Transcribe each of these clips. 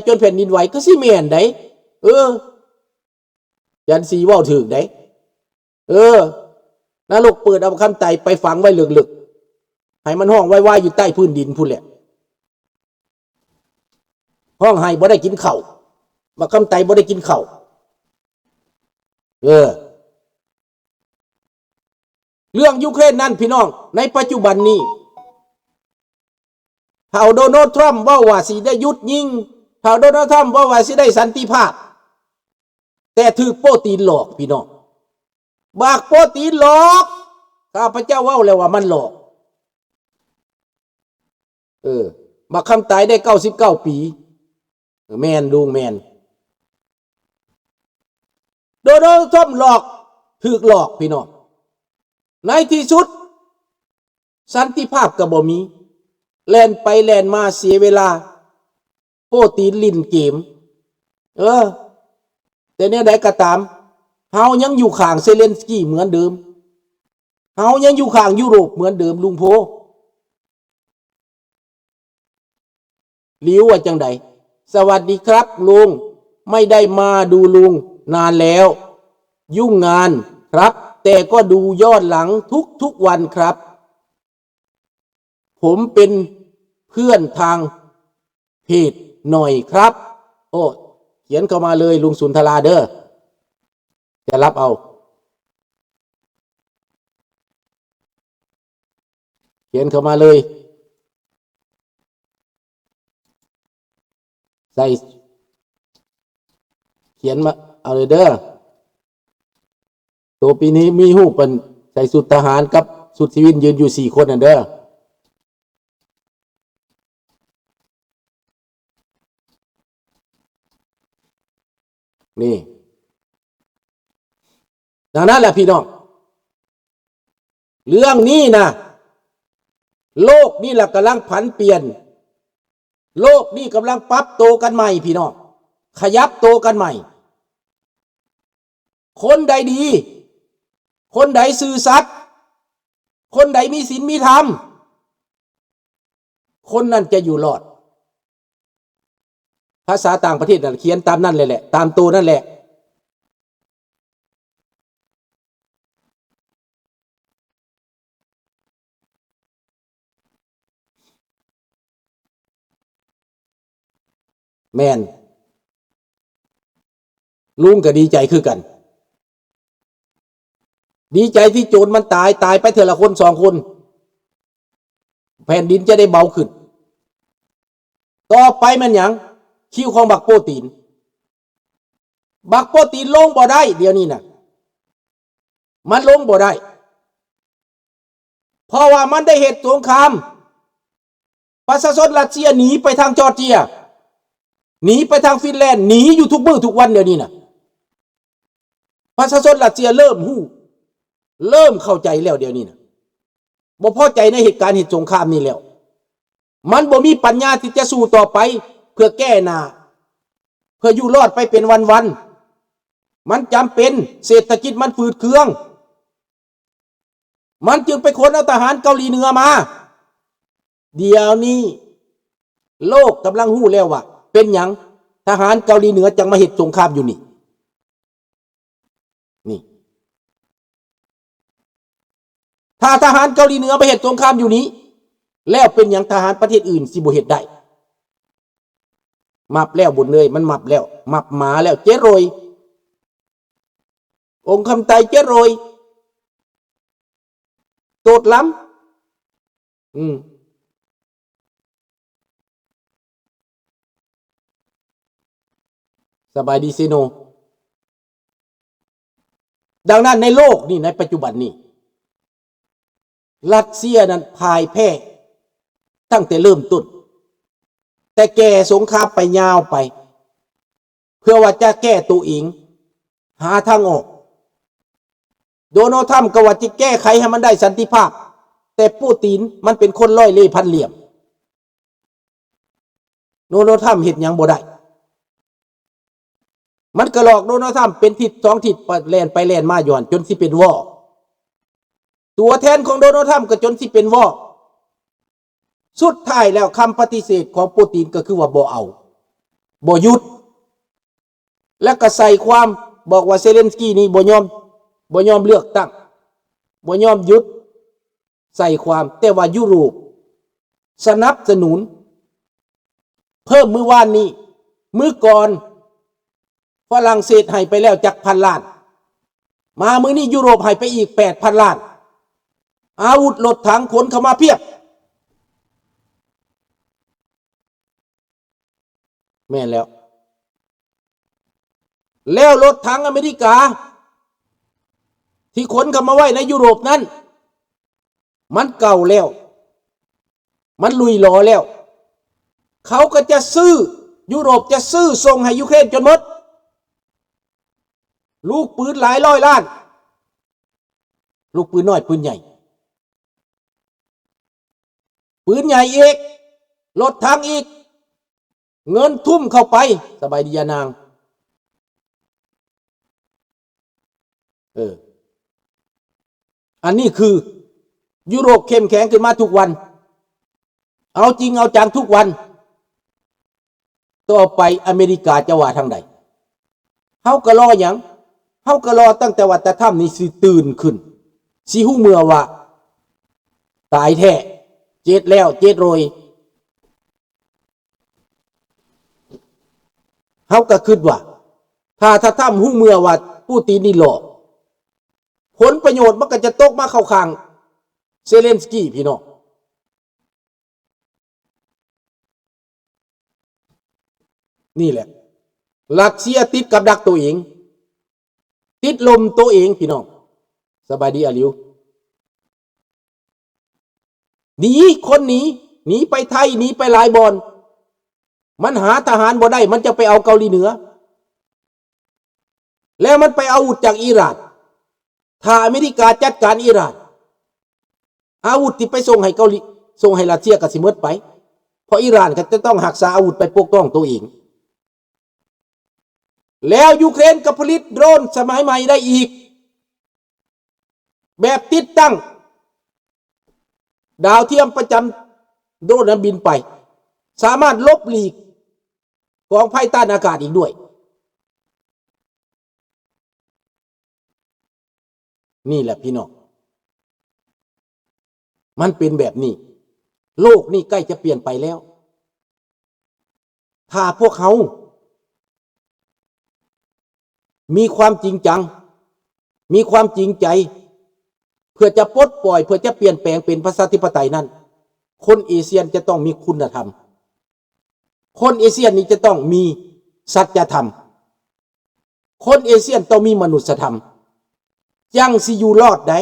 ຈົນແຜ່ນດິນໄຫວ ຄືຊິແມ່ນໃດ໋. ເອີ ຈັນສີເວົ້າຖືກໃດ໋. ເອີ ນະລົກເປີດເອົາຄຳໄຕໄປຝັງໄວ້ເລິກໆ ໃຫ້ມັນຮ້ອງວາຍໆຢູ່ໃຕ້ພື້ນດິນພຸ້ນແຫຼະ. ຮ້ອງໄຫ້ບໍ່ໄດ້ກິນເຂົ້າ ບັກຄຳໄຕບໍ່ໄດ້ກິນເຂົ້າ. ເອີ ເລື່ອງຢູເຄຣນນັ້ນ ພີ່ນ້ອງ, ໃນປັດຈຸບັນນີ້ ທ້າວໂດນັລ ທຣຳ ເວົ້າວ່າຊິໄດ້ຢຸດຍິງ, ທ້າວໂດນັລ ທຣຳ ເວົ້າວ່າຊິໄດ້ສັນຕິພາບ, ແຕ່ຖືກໂປຕີນຫຼອກ ພີ່ນ້ອງ. ບັກໂປຕີນຫຼອກ, ຂ້າພະເຈົ້າເວົ້າແລ້ວວ່າມັນຫຼອກ. ເອີ ບັກຄຳຕາຍໄດ້ເກົ້າສິບເກົ້າປີ. ເອີ ແມ່ນລຸງ ແມ່ນ. ໂດນັລ ທຣຳ ຫຼອກ ຖືກຫຼອກ ພີ່ນ້ອງ. ໃນທີ່ສຸດ ສັນຕິພາບກໍບໍ່ມີ, ແລ່ນໄປແລ່ນມາເສຍເວລາ, ໂປຕີນຫຼິ້ນເກມ. ເອີ ແຕ່ແນວໃດກໍຕາມ, ເຮົາຍັງຢູ່ຂ້າງເຊເລັນສກີເໝືອນເດີມ, ເຮົາຍັງຢູ່ຂ້າງຢູໂຣບເໝືອນເດີມ ລຸງໂພ. ລິວວ່າຈັ່ງໃດ? ສະຫວັດດີຄັບລຸງ, ໄມ່ໄດ້ມາດູລຸງນານແລ້ວ, ຫຍຸ້ງງານຄັບ, ແຕ່ກໍດູຍ້ອນຫຼັງທຸກໆວັນຄັບ. ຜົມເປັນເພື່ອນທາງເພຈໜ້ອຍຄັບ. ໂອ້ ຂຽນເຂົ້າມາເລີຍ ລຸງສຸນທະລາເດີ, ຈະຮັບເອົາ. ຂຽນເຂົ້າມາເລີຍ. ໃສ່ ຂຽນມາເອົາເລີຍເດີ. ໂຕປີນີ້ມີຮູບເພິ່ນໃສ່ຊຸດທະຫານກັບຊຸດຊີວິນ ຢືນຢູ່ສີ່ຄົນນັ້ນເດີ. ນີ້ ດັ່ງນັ້ນແຫຼະພີ່ນ້ອງ, ເລື່ອງນີ້ນະ ໂລກນີ້ລະກຳລັງຜັນປ່ຽນ, ໂລກນີ້ກຳລັງປັບໂຕກັນໃໝ່ພີ່ນ້ອງ, ຂະຫຍັບໂຕກັນໃໝ່. ຄົນໃດດີ, ຄົນໃດຊື່ສັດ, ຄົນໃດມີສິນມີທຳ, ຄົນນັ້ນຈະຢູ່ລອດ. ພາສາຕ່າງປະເທດນັ້ນຂຽນຕາມນັ້ນແຫຼະ ຕາມໂຕນັ້ນແຫຼະ. ແມ່ນ. ລຸງກໍດີໃຈຄືກັນ. ດີໃຈທີ່ໂຈນມັນຕາຍ, ຕາຍໄປເທື່ອລະຄົນສອງຄົນ, ແຜ່ນດິນຈະໄດ້ເບົາຂຶ້ນ. ຕໍ່ໄປແມ່ນຫຍັງ? ຄິວຂອງບັກໂປຕີນ. ບັກໂປຕີນລົງບໍ່ໄດ້ດຽວນີ້ນະ, ມັນລົງບໍ່ໄດ້. ເພາະວ່າມັນໄດ້ເຮັດສົງຄາມ, ປະຊາຊົນຣັດເຊຍໜີໄປທາງຈອດເຈຍ, ໜີໄປທາງຟິນແລນ, ໜີຢູ່ທຸກມື້ທຸກວັນດຽວນີ້ນະ. ປະຊາຊົນຣັດເຊຍເລີ່ມຮູ້, ເລີ່ມເຂົ້າໃຈແລ້ວດຽວນີ້ນະ. ບໍ່ພໍໃຈໃນເຫດການເຮັດສົງຄາມນີ້ແລ້ວ. ມັນບໍ່ມີປັນຍາທີ່ຈະສູ້ຕໍ່ໄປເພື່ອແກ້ໜ້າ, ເພື່ອຢູ່ລອດໄປເປັນວັນໆ. ມັນຈຳເປັນ, ເສດຖະກິດມັນຝືດເຄືອງ. ມັນຈຶ່ງໄປຂົນເອົາທະຫານເກົາຫຼີເໜືອມາ. ດຽວນີ້ໂລກກຳລັງຮູ້ແລ້ວວ່າເປັນຫຍັງທະຫານເກົາຫຼີເໜືອຈັ່ງມາເຮັດສົງຄາມຢູ່ນີ້. ນີ້ ຖ້າທະຫານເກົາຫຼີເໜືອໄປເຮັດສົງຄາມຢູ່ນີ້ ແລ້ວເປັນຫຍັງທະຫານປະເທດອື່ນຊິບໍ່ເຮັດໄດ້? ມັບແລ້ວບຸນເອີຍ, ມັນມັບແລ້ວ, ມັບໝາແລ້ວເຈ້ໂຣຍ. ອົງຄຳໄຕເຈ້ໂຣຍ ໂຕດລຳ. ອືມ ສະບາຍດີເຊໂນ. ດັ່ງນັ້ນໃນໂລກນີ້ ໃນປັດຈຸບັນນີ້ ຣັດເຊຍນັ້ນພ່າຍແພ້ຕັ້ງແຕ່ເລີ່ມຕົ້ນ, ແຕ່ແກ່ສົງຄາມໄປຍາວໄປ ເພື່ອວ່າຈະແກ້ໂຕເອງ, ຫາທາງອອກ. ໂດນັລ ທຣຳ ກໍວ່າຈະແກ້ໄຂໃຫ້ມັນໄດ້ສັນຕິພາບ, ແຕ່ປູຕິນມັນເປັນຄົນລ້ອຍເລ່ພັນຫຼ່ຽມ. ໂດນັລ ທຣຳ ເຮັດຫຍັງບໍ່ໄດ້. ມັນກໍຫຼອກໂດນັລ ທຣຳ ເປັນທິດສອງທິດ, ແລ່ນໄປແລ່ນມາຢູ່ຫັ້ນ ຈົນຊິເປັນວໍ. ຕົວແທນຂອງໂດນັລ ທຣຳ ກໍຈົນຊິເປັນວໍ. ສຸດທ້າຍແລ້ວ ຄຳປະຕິເສດຂອງປູຕິນກໍຄືວ່າບໍ່ເອົາ. ບໍ່ຢຸດ ແລ້ວກໍໃສ່ຄວາມບອກວ່າເຊເລັນສກີນີ້ບໍ່ຍອມ ບໍ່ຍອມເລືອກຕັ້ງ ບໍ່ຍອມຢຸດ ໃສ່ຄວາມ ແຕ່ວ່າຢູໂຣບສະໜັບສະໜູນເພີ່ມ. ມື້ວານນີ້ ມື້ກ່ອນຝຣັ່ງເສດໃຫ້ໄປແລ້ວຈັກພັນລ້ານ ມາມື້ນີ້ຢູໂຣບໃຫ້ໄປອີກແປດພັນລ້ານ ອາວຸດລົດຖັງຂົນເຂົ້າມາພຽບ. ແມ່ນແລ້ວ ແລ້ວລົດຖັງອາເມລິກາທີ່ຂົນເຂົ້າມາໄວ້ໃນຢູໂຣບນັ້ນ ມັນເກົ່າແລ້ວ ມັນຫຼຸຍຫຼໍແລ້ວ ເຂົາກໍຈະຊື້ ຢູໂຣບຈະຊື້ສົ່ງໃຫ້ຢູເຄຣນຈົນໝົດ ລູກປືນຫຼາຍຮ້ອຍລ້ານ ລູກປືນນ້ອຍ ປືນໃຫຍ່ ປືນໃຫຍ່ອີກ ລົດຖັງອີກ ເງິນທຸ່ມເຂົ້າໄປ. ສະບາຍດີຍານາງ. ເອີ ອັນນີ້ຄືຢູໂຣບເຂັ້ມແຂງຂຶ້ນມາທຸກວັນ ເອົາຈິງເອົາຈັງທຸກວັນ. ຕໍ່ໄປອາເມລິກາຈະວ່າທາງໃດ? ເຮົາກໍລໍຫຍັງ? ເຮົາກໍລໍຕັ້ງແຕ່ວ່າຕາທຳນີ້ຊິຕື່ນຂຶ້ນ ຊິຮູ້ເມື່ອວ່າຕາຍແທ້ ເຈັດແລ້ວ ເຈັດໂຣຍ. ເຮົາກໍຄິດວ່າ ຖ້າ ຖ້າທຳຮູ້ເມື່ອວ່າປູຕິນນີ້ຫຼອກ ຜົນປະໂຫຍດມັນກໍຈະຕົກມາເຂົ້າຂ້າງເຊເລັນສກີ ພີ່ນ້ອງ. ນີ້ແຫຼະ ຣັດເຊຍຕິດກັບດັກໂຕເອງ ຕິດລົມໂຕເອງ ພີ່ນ້ອງ. ສະບາຍດີອາລິວ. ໜີ ຄົນໜີ ໜີໄປໄທ ໜີໄປຫຼາຍບ່ອນ ມັນຫາທະຫານບໍ່ໄດ້ ມັນຈະໄປເອົາເກົາຫຼີເໜືອ ແລ້ວມັນໄປເອົາອາວຸດຈາກອີຣານ. ຖ້າອາເມລິກາຈັດການອີຣານ ອາວຸດທີ່ໄປສົ່ງໃຫ້ເກົາຫຼີ ສົ່ງໃຫ້ຣັດເຊຍກໍຊິໝົດໄປ ເພາະອີຣານກໍຈະຕ້ອງຮັກສາອາວຸດໄປປົກປ້ອງໂຕເອງ. ແລ້ວຢູເຄຣນກໍຜະລິດໂດຣນສະໄໝໃໝ່ໄດ້ອີກ ແບບຕິດຕັ້ງດາວທຽມປະຈຳໂດຣນນັ້ນບິນໄປ ສາມາດຫຼົບຫຼີກກອງໄພຕ້ານອາກາດອີກດ້ວຍ. ນີ້ແຫຼະພີ່ນ້ອງ ມັນເປັນແບບນີ້ ໂລກນີ້ໃກ້ຈະປ່ຽນໄປແລ້ວ. ຖ້າພວກເຮົາມີຄວາມຈິງຈັງ ມີຄວາມຈິງໃຈ ເພື່ອຈະປົດປ່ອຍ ເພື່ອຈະປ່ຽນແປງເປັນປະຊາທິປະໄຕນັ້ນ ຄົນເອເຊຍຈະຕ້ອງມີຄຸນນະທຳ. ຄົນເອເຊຍນີ້ຈະຕ້ອງມີສັດຈະທຳ. ຄົນເອເຊຍຕ້ອງມີມະນຸດສະທຳ ຈັ່ງຊິຢູ່ລອດໄດ້.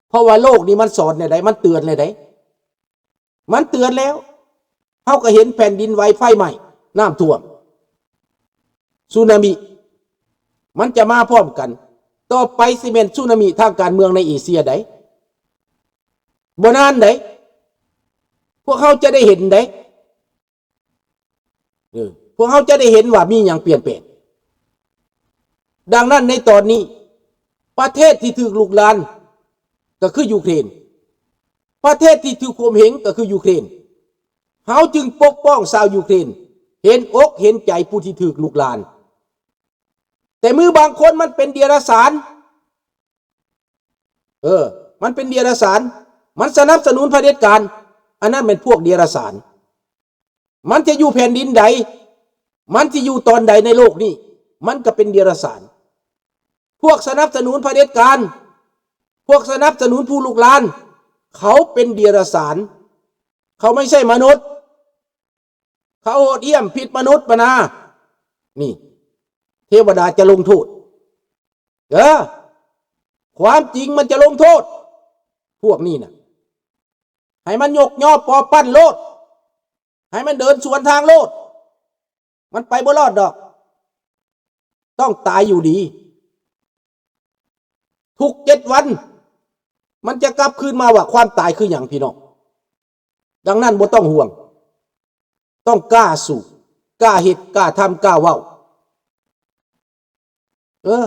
ເພາະວ່າໂລກນີ້ມັນສອນແນວໃດ? ມັນເຕືອນແນວໃດ? ມັນເຕືອນແລ້ວ. ເຮົາກໍເຫັນແຜ່ນດິນໄຫວ, ໄຟໄໝ້, ນ້ຳຖ້ວມ, ສຸນາມິ ມັນຈະມາພ້ອມກັນ. ຕໍ່ໄປຊິແມ່ນສຸນາມິທາງການເມືອງໃນເອເຊຍໃດ໋. ບໍ່ນານໃດ໋ ພວກເຮົາຈະໄດ້ເຫັນໃດ໋. ເອີ ພວກເຮົາຈະໄດ້ເຫັນວ່າມີຫຍັງປ່ຽນແປງ. ດັ່ງນັ້ນໃນຕອນນີ້ ປະເທດທີ່ຖືກລຸກລານກໍຄືຢູເຄຣນ, ປະເທດທີ່ຖືກຂົ່ມເຫງກໍຄືຢູເຄຣນ. ເຮົາຈຶ່ງປົກປ້ອງຊາວຢູເຄຣນ, ເຫັນອົກເຫັນໃຈຜູ້ທີ່ຖືກລຸກລານ. ແຕ່ມີບາງຄົນມັນເປັນເດຍລະສານ, ເອີ ມັນເປັນເດຍລະສານ, ມັນສະໜັບສະໜູນຜະເດັດການ, ອັນນັ້ນແມ່ນພວກເດຍລະສານ. ມັນຈະຢູ່ແຜ່ນດິນໃດ, ມັນຊິຢູ່ຕອນໃດໃນໂລກນີ້, ມັນກໍເປັນເດຍລະສານ. ພວກສະໜັບສະໜູນຜະເດັດການ, ພວກສະໜັບສະໜູນຜູ້ລຸກລານ, ເຂົາເປັນເດຍລະສານ, ເຂົາໄມ່ໃຊ່ມະນຸດ, ເຂົາໂຫດຫ້ຽມຜິດມະນຸດປານາ. ນີ້ ເທວະດາຈະລົງໂທດ. ເອີ ຄວາມຈິງມັນຈະລົງໂທດພວກນີ້ນະ. ໃຫ້ມັນຍົກຍໍປໍປັ້ນໂລດ, ໃຫ້ມັນເດີນສວນທາງໂລດ, ມັນໄປບໍ່ລອດດອກ, ຕ້ອງຕາຍຢູ່ດີ. ທຸກເຈັດວັນ ມັນຈະກັບຄືນມາວ່າຄວາມຕາຍຄືຫຍັງ ພີ່ນ້ອງ. ດັ່ງນັ້ນບໍ່ຕ້ອງຫ່ວງ, ຕ້ອງກ້າສູ້, ກ້າເຮັດ, ກ້າທຳ, ກ້າເວົ້າ. ເອີ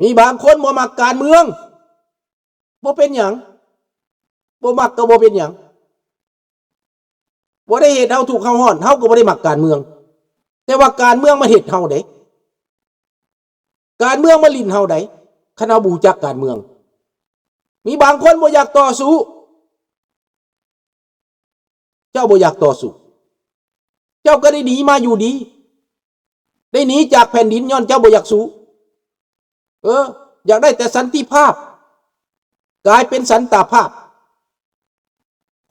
ມີບາງຄົນບໍ່ມັກການເມືອງ, ບໍ່ເປັນຫຍັງ, ບໍ່ມັກກໍບໍ່ເປັນຫຍັງ. ບໍ່ໄດ້ເຮັດເຮົາທຸກເຮົາຮ້ອນ, ເຮົາກໍບໍ່ໄດ້ມັກການເມືອງ, ແຕ່ວ່າການເມືອງມາເຮັດເຮົາເດ້. ການເມືອງມາຫຼິ້ນເຮົາໃດ໋ ຄັນເຮົາບໍ່ຮູ້ຈັກການເມືອງ. ມີບາງຄົນບໍ່ຢາກຕໍ່ສູ້, ເຈົ້າບໍ່ຢາກຕໍ່ສູ້, ເຈົ້າກໍໄດ້ໜີມາຢູ່ດີ, ໄດ້ໜີຈາກແຜ່ນດິນຍ້ອນເຈົ້າບໍ່ຢາກສູ້. ເອີ ຢາກໄດ້ແຕ່ສັນຕິພາບ, ກາຍເປັນສັນຕາພາບ.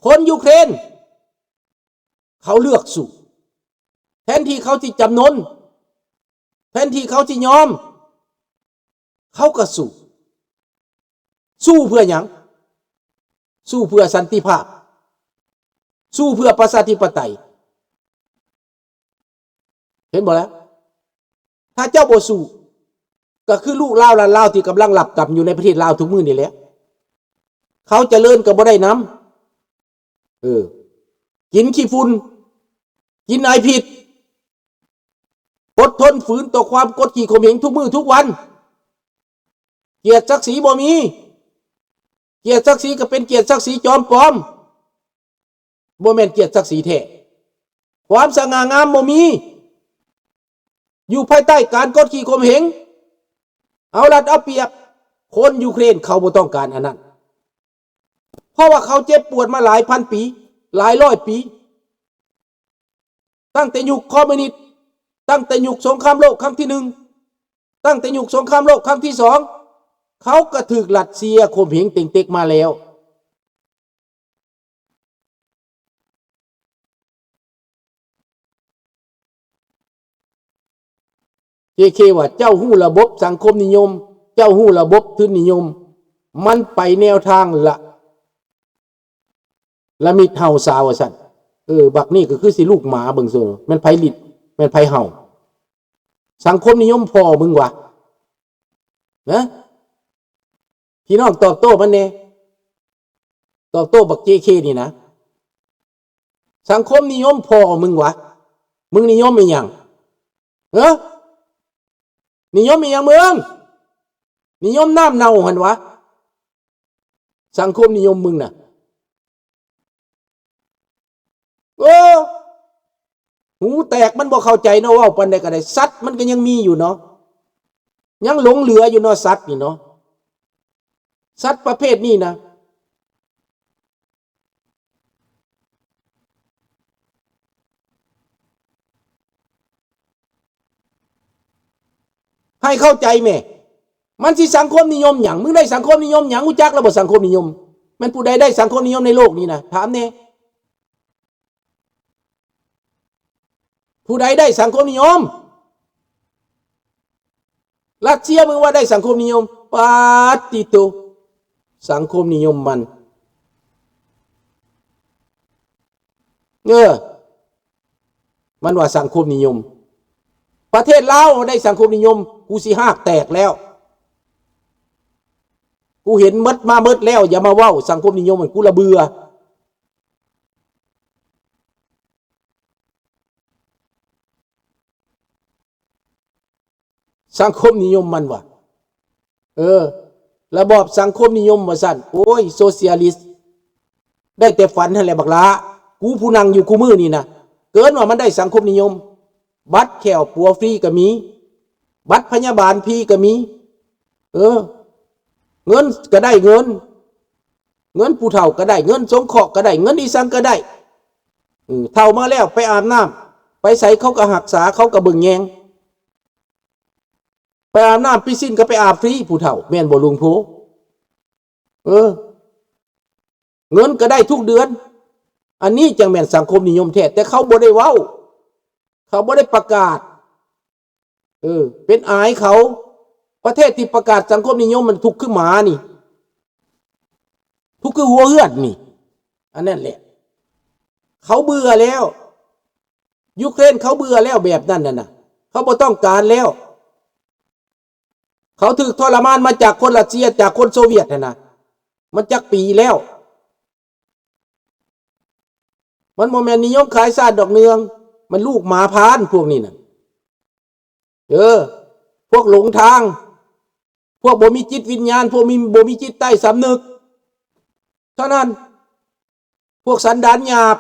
ຄົນຢູເຄຣນ ເຂົາເລືອກສູ້, ແທນທີ່ເຂົາຊິຈຳນົນ, ແທນທີ່ເຂົາຊິຍອມ, ເຂົາກໍສູ້. ສູ້ເພື່ອຫຍັງ? ສູ້ເພື່ອສັນຕິພາບ, ສູ້ເພື່ອປະຊາທິປະໄຕ. ເຫັນບໍ່ລະ? ຖ້າເຈົ້າບໍ່ສູ້ ກໍຄືລູກລາວຫຼານລາວທີ່ກຳລັງລັບກຳຢູ່ໃນປະເທດລາວທຸກມື້ນີ້ແຫຼະ. ເຂົາຈະເລີນກໍບໍ່ໄດ້ນຳ, ເອີ ກິນຂີ້ຝຸ່ນ, ກິນໄອພິດ, ອົດທົນຝືນຕໍ່ຄວາມກົດຂີ່ຂົ່ມເຫງທຸກມື້ທຸກວັນ. ກຽດສັກສີບໍ່ມີ, ກຽດສັກສີກໍເປັນກຽດສັກສີຈອມປອມ, ບໍ່ແມ່ນກຽດສັກສີແທ້. ຄວາມສະຫງ່າງາມບໍ່ມີ, ຢູ່ພາຍໃຕ້ການກົດຂີ່ຂົ່ມເຫງ, ເອົາລັດເອົາປຽບ. ຄົນຢູເຄຣນເຂົາບໍ່ຕ້ອງການອັນນັ້ນ, ເພາະວ່າເຂົາເຈັບປວດມາຫຼາຍພັນປີ, ຫຼາຍຮ້ອຍປີ, ຕັ້ງແຕ່ຍຸກຄອມມິວນິດ, ຕັ້ງແຕ່ຍຸກສົງຄາມໂລກຄັ້ງທີໜຶ່ງ, ຕັ້ງແຕ່ຍຸກສົງຄາມໂລກຄັ້ງທີສອງ, ເຂົາກໍຖືກຣັດເຊຍຂົ່ມເຫງເຕັງເຕັກມາແລ້ວ. ເຈເຄ ວ່າ ເຈົ້າຮູ້ລະບົບສັງຄົມນິຍົມ, ເຈົ້າຮູ້ລະບົບທຶນນິຍົມ, ມັນໄປແນວທາງລະ ລະມິດເຫົ່າສາວວ່າຊັ້ນ. ເອີ ບັກນີ້ກໍຄືຊິລູກໝາເບິ່ງໂຊ, ແມ່ນໃຜລິດ ແມ່ນໃຜເຫົ່າ? ສັງຄົມນິຍົມພໍ່ມຶງວະ ນະ? ພີ່ນ້ອງຕອບໂຕ້ມັນແດ່, ຕອບໂຕ້ບັກເຈເຄນີ້ນະ. ສັງຄົມນິຍົມພໍ່ມຶງວະ, ມຶງນິຍົມອີ່ຫຍັງ? ເອີ ນິຍົມອີ່ຫຍັງມຶງ? ນິຍົມນ້ຳເນົ່າຫັ້ນວະ, ສັງຄົມນິຍົມມຶງນະ. ເອີ ຫູແຕກ ມັນບໍ່ເຂົ້າໃຈເນາະ, ເວົ້າປານໃດກໍໄດ້. ສັດມັນກໍຍັງມີຢູ່ເນາະ, ຍັງຫຼົງເຫຼືອຢູ່ເນາະ, ສັດນີ້ເນາະ, ສັດປະເພດນີ້ນະ. ໃຫ້ເຂົ້າໃຈແມ້, ມັນຊິສັງຄົມນິຍົມຫຍັງ? ມຶງໄດ້ສັງຄົມນິຍົມຫຍັງ? ຮູ້ຈັກແລ້ວບໍ່ສັງຄົມນິຍົມ? ແມ່ນຜູ້ໃດໄດ້ສັງຄົມນິຍົມໃນໂລກນີ້ນະ? ຖາມແດ່. ຜູ້ໃດໄດ້ສັງຄົມນິຍົມ? ຣັດເຊຍມຶງວ່າໄດ້ສັງຄົມນິຍົມ. ປາດຕິໂຕ, ສັງຄົມນິຍົມມັນ. ເອີ ມັນວ່າສັງຄົມນິຍົມ. ປະເທດລາວໄດ້ສັງຄົມນິຍົມ, ກູຊິຮາກແຕກແລ້ວ. ກູເຫັນໝົດມາໝົດແລ້ວ, ຢ່າມາເວົ້າສັງຄົມນິຍົມ, ກູລະເບື່ອ. ສັງຄົມນິຍົມມັນວ່າ ເອີ ລະບອບສັງຄົມນິຍົມວ່າຊັ້ນ. ໂອ້ຍ ໂຊຊຽລິດ ໄດ້ແຕ່ຝັນຫັ້ນແຫຼະບັກຫຼ້າ. ກູຜູ້ນັ່ງຢູ່ຄູ່ມື້ນີ້ນະ ເກີນວ່າມັນໄດ້ສັງຄົມນິຍົມ. ບັດແຂ້ວປົວຟຣີກໍມີ, ບັດພະຍາບານຟຣີກໍມີ. ເອີ ເງິນກໍໄດ້ເງິນ, ເງິນຜູ້ເຖົ້າກໍໄດ້, ເງິນສົງເຄາະກໍໄດ້, ເງິນອີ່ສັງກໍໄດ້. ເອີ ເຖົ້າມາແລ້ວໄປອາບນ້ຳ, ໄປໃສເຂົາກໍຮັກສາ, ເຂົາກໍເບິ່ງແຍງ. ໄປອາບນ້ຳປິດສິນກໍໄປອາບຟຣີ ຜູ້ເຖົ້າ, ແມ່ນບໍ່ລຸງໂພ? ເອີ ເງິນກໍໄດ້ທຸກເດືອນ. ອັນນີ້ຈັ່ງແມ່ນສັງຄົມນິຍົມແທ້, ແຕ່ເຂົາບໍ່ໄດ້ເວົ້າ, ເຂົາບໍ່ໄດ້ປະກາດ. ເອີ ເປັນອາຍເຂົາ. ປະເທດທີ່ປະກາດສັງຄົມນິຍົມມັນທຸກຄືໝານີ້, ທຸກຄືຫົວເຮືອນນີ້. ອັນນັ້ນແຫຼະ ເຂົາເບື່ອແລ້ວ. ຢູເຄຣນເຂົາເບື່ອແລ້ວແບບນັ້ນນະ, ເຂົາບໍ່ຕ້ອງການແລ້ວ. ເຂົາຖືກທໍລະມານມາຈາກຄົນຣັດເຊຍ, ຈາກຄົນໂຊວຽດຫັ້ນນະ, ມັນຈັກປີແລ້ວ. ມັນບໍ່ແມ່ນນິຍົມຂາຍຊາດດອກເນືອງ, ມັນລູກໝາພານພວກນີ້ນະ. ເອີ ພວກຫຼົງທາງ, ພວກບໍ່ມີຈິດວິນຍານ, ພວກມີ ບໍ່ມີຈິດໃຕ້ສຳນຶກເທົ່ານັ້ນ. ພວກສັນດານຫຍາບ,